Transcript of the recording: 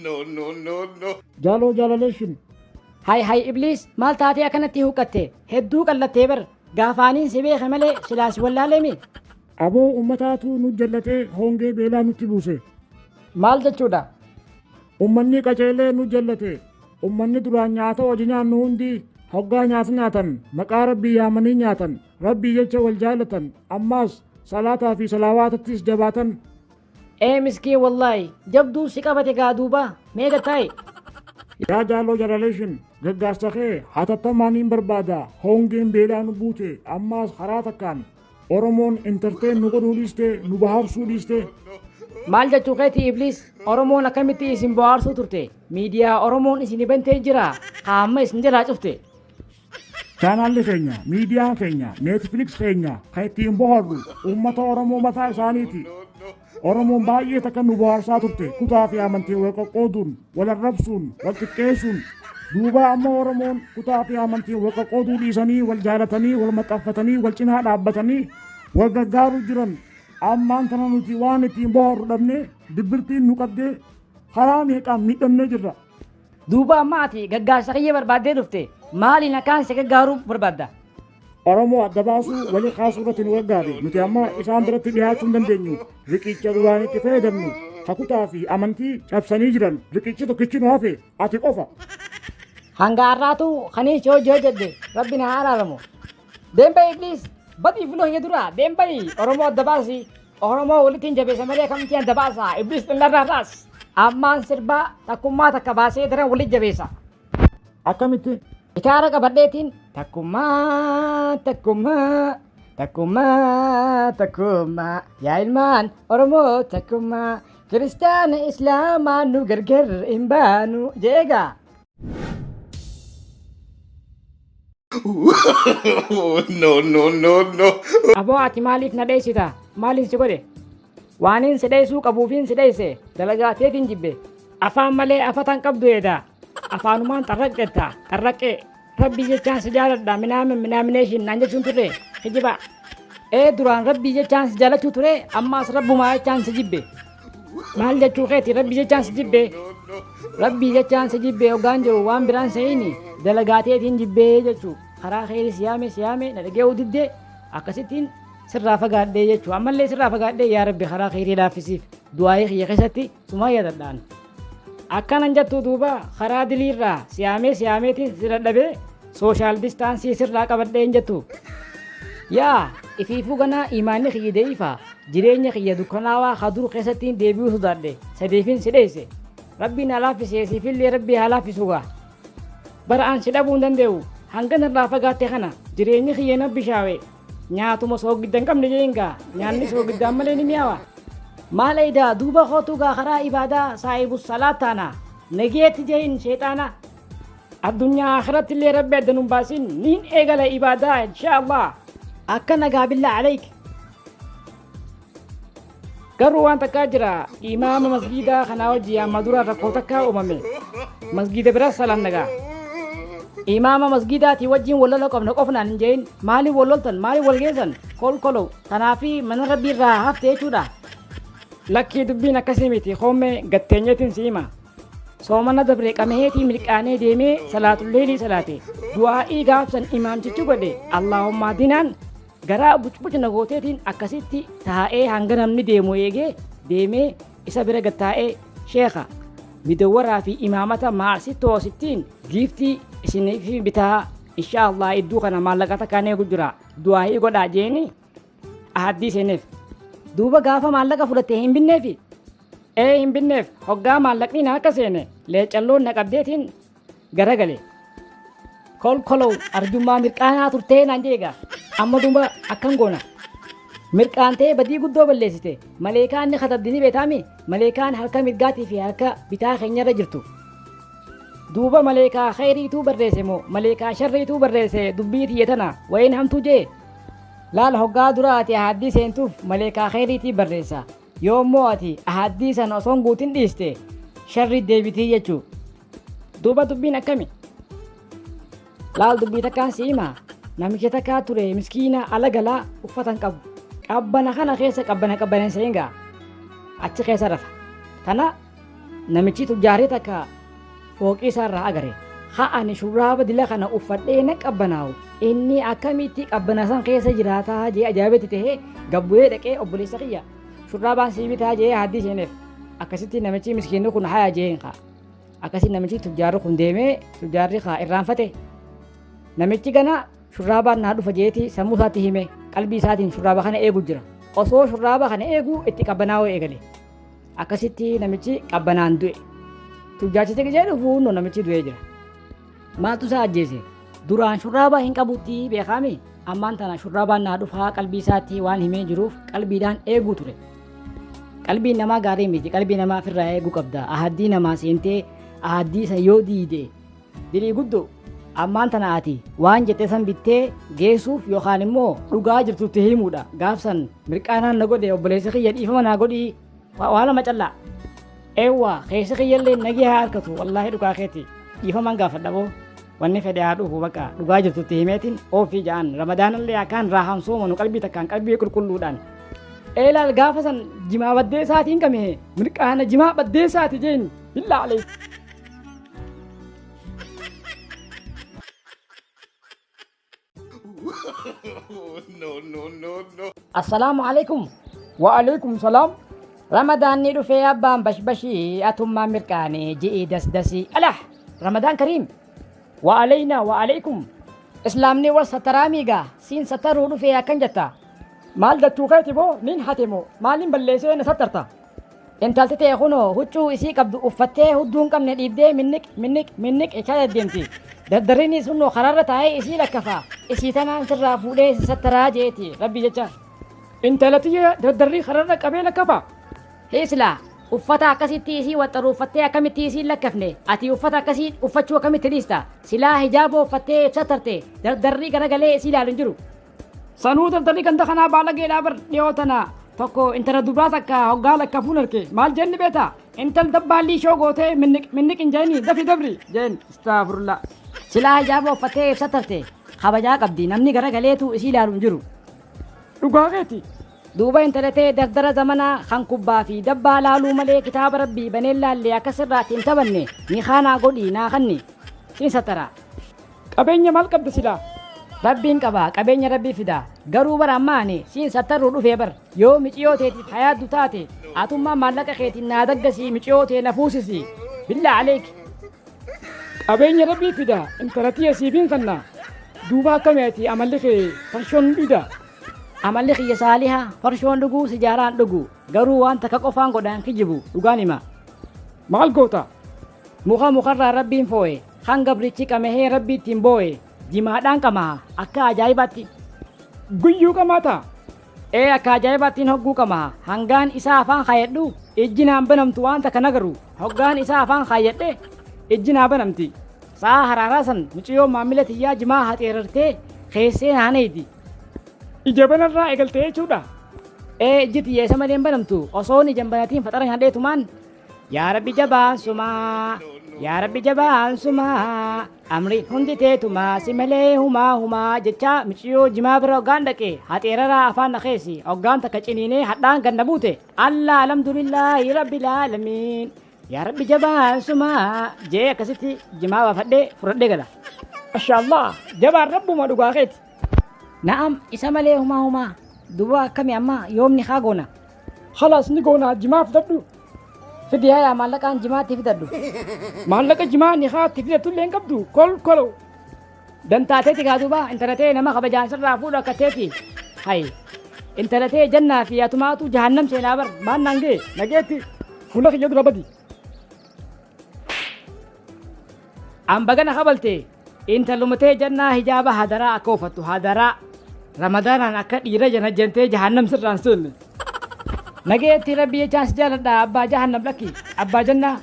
No, no, no, no. Jaaloo jaalaleeshin. Hay hay Ibliis, maal taatee akkanatti huqqatte? Hedduu qallattee bar. Gaafaaniin si beeke malee silaa si wallaalemi. Aboo ummataatu nu jallatee hongee beelaa nutti buuse. Maal jechuudha? Ummanni qaceelee nu jallate. Ummanni duraan nyaata hojii nyaannu hundi hoggaa nyaata nyaatan maqaa rabbii yaamanii nyaatan, rabbii jecha wal jaalatan, ammaas salaataa fi salawaatattis jabaatan. Ee miskiin wallaahi, jabduu si qabate gaa duuba mee gattaa'i. Yaa jaaloo jaalaleeshin, gargaarsa kee hatattamaan hin barbaada. Hongeen beelaa nu buute, ammaas karaa takkaan Oromoon entertain nu godhuu dhiiste, nu bohaarsuu dhiiste. Maal jechuu keeti Ibliis? Oromoon akkamitti isin bohaarsuu turte? Miidiyaa Oromoon isin bantee jira kaamma isin jalaa cufte. Chaanaalli keenya, miidiyaan keenya, Netflix keenya kan ittiin bohaarru uummata Oromoo mataa isaaniiti. Oromoon baay'ee takka nu bohaarsaa turte, kutaa fi amantii wal qoqqooduun, wal arrabsuun, wal xiqqeessuun. Duuba amma Oromoon kutaa fi amantii wal qoqqooduu dhiisanii, wal jaalatanii, wal maxxanfatanii, wal cinaa dhaabbatanii wal gargaaruu jiran. Ammaan tana nuti waan ittiin bohaarru dhabnee, dibbirtiin nu qabdee, karaa meeqaan miidhamnee jirra. Duuba amma ati gargaarsa kiyya barbaaddee dhufte, maaliin akkaan si gargaaruu barbaadda? Oromoo adda baasuu, walii kaasuu irratti nu gargaari. Nuti amma isaan biratti dhiyaachuu hin dandeenyu. Riqicha duraan itti fayyadamnu kutaa fi amantii cabsanii jiran. Riqichi tokkichi nu hafe ati qofa. Hanga har'aatu kaniin si hojii hojjedhe rabbi na haa araaramu. Deemba'i Ibliis, badii fuloo kiyya dura deemba'i. Oromoo adda baasi. Oromoo walitti hin jabeessa malee kamitti adda baasa? Ibliis xillarraa raas. Ammaan sirbaa takkummaa takka baasee daran walitti jabeessa. Akkamitti? Gitaara qabadheetiin takkummaa takkummaa takkummaa takkummaa yaa ilmaan Oromoo takkummaa, kiristaana islaamaa nu gargar hin baanu jeegaa. No, no, no, no. Aboo ati maaliif na dheessita? Maaliin si godhe? Waaniin si dheessuu qabuufiin si dheesse, dalagaa teetiin jibbe. Afaan malee afatan qabdu eeda. Afaanumaan xarraqxetta xarraqqee. Rabbii jechaan si jaaladha minaamin minaamineeshin naan jechuun turre kijiba. Ee duraan rabbii jechaan si jaalachuu ture, ammaas rabbumaa jechaan si jibbe. Maal jechuu keeti rabbii jechaan si jibbe? Rabbii jechaan si jibbe hoggaan jiru waan biraan se'ini, dalagaa teetiin jibbee jechuu. Karaa keerii siyaame siyaame na dhaga'uu didde, akkasittiin sirraa fagaadhee jechuu. Ammallee sirraa fagaadhee, yaa rabbi karaa keerii laaffisiif, du'aayii kiyya keessatti sumaa yaadadhaan. Akkanan jettuu duuba karaa diliirraa siyaamee siyaameetiin si dadhabee social distance sirraa qabadhee hin jettu. Yaa ifiifuu ganaa imaanni kiyya da'iifa, jireenya kiyya dukkanaawaa ka dur keessattiin deebi'uu sodaadhe, sadiifin si dheesse. Rabbiin haa laaffisee, siifillee rabbii haa laaffisu gaa. Bara an si dhabuu hin danda'u, hanga narraa fagaatte kana jireenyi kiyya na bishaawe. Nyaatuma soogidda hin qabne jeen gaa, nyaanni soogiddaan malee ni mi'aawa. Maal eeydaa duuba kootu gaa karaa ibaadaa saahibu salaat taana nageetti jeen sheexaana. Addunyaa akhiratti illee rabbi adda nun baasin, niin eegala ibaadaa insha Allah. Akka nagaa billaa aleyk. Garuu waan takkaa jira, imaama masgiidaa kanaa wajji amma dura rakkoo takkaa uumame. Masgiida biras salaan nagaa. Imaama masgiidaatii wajjin wal lola qabna qofnaan hin jeein, maaliif wal loltan, maaliif wal geessan kolkolow tanaafi mana rabbii irraa hafte jechuudha. Lakkii dubbiin akkasii miti, hoomee gatteenyeetiin si hima. Soomana dabre qamaheetii mirqaanee deemee salaatulleelii salaate. Du'aa'ii gaafsan imaamtichi godhe Allaahummaa dinaan garaa bucbuc na gooteetiin akkasitti taa'ee hanga namni deemu eegee deemee isa bira gad taa'ee, sheekha midawwaraa fi imaamata maarsi toosittiin giiftii isiniif bitaa, insha Allah idduu kana maallaqa takkaan eegu jira, du'aa'ii godhaa jeeni ahaddii seeneef. Duuba gaafa maallaqa fudhatte hin binneefi? Ee hin binneef, hoggaa maallaqni na harka seene leecalloon na qabdeetiin garagale. Kolkolow arjummaa mirqaanaa turtee naan jedhe gaa. Amma duuba akkam goona? Mirqaantee badii guddoo balleessite. Maleekaan ni katabdi ni beetaami? Maleekaan harka mirgaatii fi harka bitaa keenyarra jirtu. Duuba maleekaa khayriituu barreesse moo maleekaa sharriituu barreesse dubbii tiyya tana wayin hamtuu jee? Laal hoggaa dura ati ahaddii seentuuf maleekaa khayriitii barreessa. Yoo immoo ati ahaddii sana osoo hin guutin dhiiste sharrii deebitii jechuu. Duuba dubbiin akkami? Laal dubbii takkaan si hima. Namicha takkaa ture miskiina ala galaa uffata hin qabu. Qabbana kana keessa qabbana qabbaneen seengaa. Achi keessa rafa. Tana namichi tujjaarri takka fooqii isaarraa agare. Ha ani shurraaba dila kana uffadhee na qabbanaa'u inni akkamitti qabbana san keessa jiraataa jee ajaa'ibetti tahee gabbu'ee dhaqee obboleessa kiyya shurraabaan sii bitaa jee haddii seeneef. Akkasitti namichi miskiinni kun haya jeen kaa. Akkasii namichi tujjaarri kun deemee tujjaarri kaa irraanfate. Namichi gana shurraabaan naa dhufa jeeti sammuu isaatti hime qalbii isaatiin shurraaba kana eegu jira. Osoo shurraaba kana eegu itti qabbanaa'uu eegale. Akkasitti namichi qabbanaan du'e. Tujjaarsichi gisee dhufu no namichi du'ee jira. Maaltu isaa ajjeese? Duraan shurraaba hin qabutti beekaami. Ammaan tana shurraabaan naa dhufaa qalbii isaatti waan himee jiruuf qalbiidhaan eeguu ture. Qalbiin namaa gaarii miti. Qalbii namaa ofirraa eeguu qabda. Ahaddii namaa seentee ahaddii san yoo diide dilii guddoo ammaan tana ati waan jette san bittee geessuuf yookaan immoo dhugaa jirtutti himuudha. Gaaf san mirqaanaan na godhe obboleessi kiyya dhiifama naa godhii waa lama callaa. Eewwa keessi kiyyallee nagee haa harkatu wallaahi dhugaa keeti dhiifamaan gaafadha boo. Wanni fedhe haa dhufu bakka dhugaa jirtutti himeetiin oofii ja'an ramadaanallee akkaan raahaan soomanu qalbii takkaan qalbii qulqulluudhaan. Eelaal gaafa san jimaa baddeessaatiin qame mirqaana jimaa baddeessaati jeen billaa alee. No, no, no, no. Assalaamu alaikum. Wa alaikum salaam. Ramadaanni dhufee abbaan bashbashii atummaan mirqaane ji'i dasdasii. Alah Ramadaan kariim. Wa alaynaa wa alaikum. Islaamni wal sataraamiigaa siin sataruu dhufee akkan jetta. Maal jechuu keeti boo nin hate moo maaliin balleessee na sattarta? Intalti ta'e kunoo huccuu isii qabdu uffattee hudduu hin qabne dhiibdee minniq minniq minniq jechaa deddeemti. Dardarriin sunnoo karaarra taa'ee isii lakkafa. Isii tanaan sirraa fuudhee si sattaraa jeeti rabbi jecha. Intala tiyya dardarrii karaarra qabee lakkafa. Hiislaa uffata akkasitti isii waxxaru uffattee akkamitti isii lakkafne ati uffata akkasii uffachuu akkamitti dhiista silaa hijaaba uffattee ibsa tarte dardarrii garagalee isii ilaalu hin jiru. Sanuu dardarrii ganda kanaa baalageedhaa bar dhiyoo tana tokko intala dubraa takka hoggaa lakkafuun arke maal jenni beeta intal dabbaallii ishoo gootee minniq minniq hin jeeni dafi dabri jeen istaafurla. Silaa hijaaba uffattee ibsa tarte kabajaa qabdi namni garagaleetu isii ilaalu hin jiru. Dhugaa keeti. Duuba intala ta'e dardara zamanaa kan kubbaa fi dabbaa laaluu malee kitaaba rabbii baneen laallee akkas irraatti hin taphanne ni kaanaa godhii naa kanni siin sattara. Qabeenya maal qabda silaa? Rabbiin qaba qabeenya rabbii fida garuu bara amma ani siin sattarruu dhufee bar yoo miciyoo teetiif hayaaddu taate atummaa maallaqa keetiin naa daggasii miciyoo tee na fuusisi billaa aleek. Qabeenya rabbii fida intala tiyya siifin kanna duuba akkami ati amalli kee farshoon dhugda. Amalli kiyya saaliha farshoon dhuguu sijaaraan dhugu garuu waan takka qofaan godhaan kijibu dhugaan hima. Maal goota? Muka mukarraa rabbiin foo'e kan gabrichi qamahee rabbi ittiin boo'e jimaadhaan qamaha akka ajaa'ibaatti. Guyyuu qamaata? Ee akka ajaa'ibaattiin hogguu qamaha hangaan isaa afaan kaayyadhu ijji naan banamtu waan takka nagaru hoggaan isaa afaan kaayyadhe ijji naa banamti. Sa'a haraaraa san mucayyoo maamila tiyyaa jimaa haxeerartee keessee naaneeti. Ija banarraa eegaltee jechuudha. Ee ijji tiyya isa malee hin banamtu osoon ija hin banatiin faxara nyaadheetumaan yaa rabbi jabaan sumaa yaa rabbi jabaan sumaa amri hundi teetumaa si malee humaa humaa jechaa mucayyoo jimaa bira hoggaan dhaqe haxeeraraa afaan na keessi hoggaan takka ciniinee hadhaan ganna buute Allah alhamdulillaahi rabbil aalamiin yaa rabbi jabaan sumaa jee akkasitti jimaa baafadhee fudhadhee gala. Mashaallah jabaan rabbuma dhugaa keeti. Na'am isa malee humaa humaa duuba akkami amma yoomni haa goona. Khalaas ni goonaa jimaa fudhadhu. Fidi hayaa maallaqaan jimaatti fidadhu. Maallaqa jimaa ni haatti fidattu illee hin qabdu kol kolo. Dantaateeti kaa duuba intala ta'e nama kabajaan sirraa fuudhu akka teeti. Hayi intala ta'e jannaa fi atumaatu jahannam seenaa bar maan naan ga'e. Nageetti fuula kiyya dura badi. An bagana kabalte intaluma ta'e jannaa hijaaba hadaraa akka uffattu hadaraa ramadaanaan akka dhiira jana jantee jahannam sirraan seenne. Nageetti rabbi jechaan si jaaladha abbaa jahannam lakki abbaa jannaa.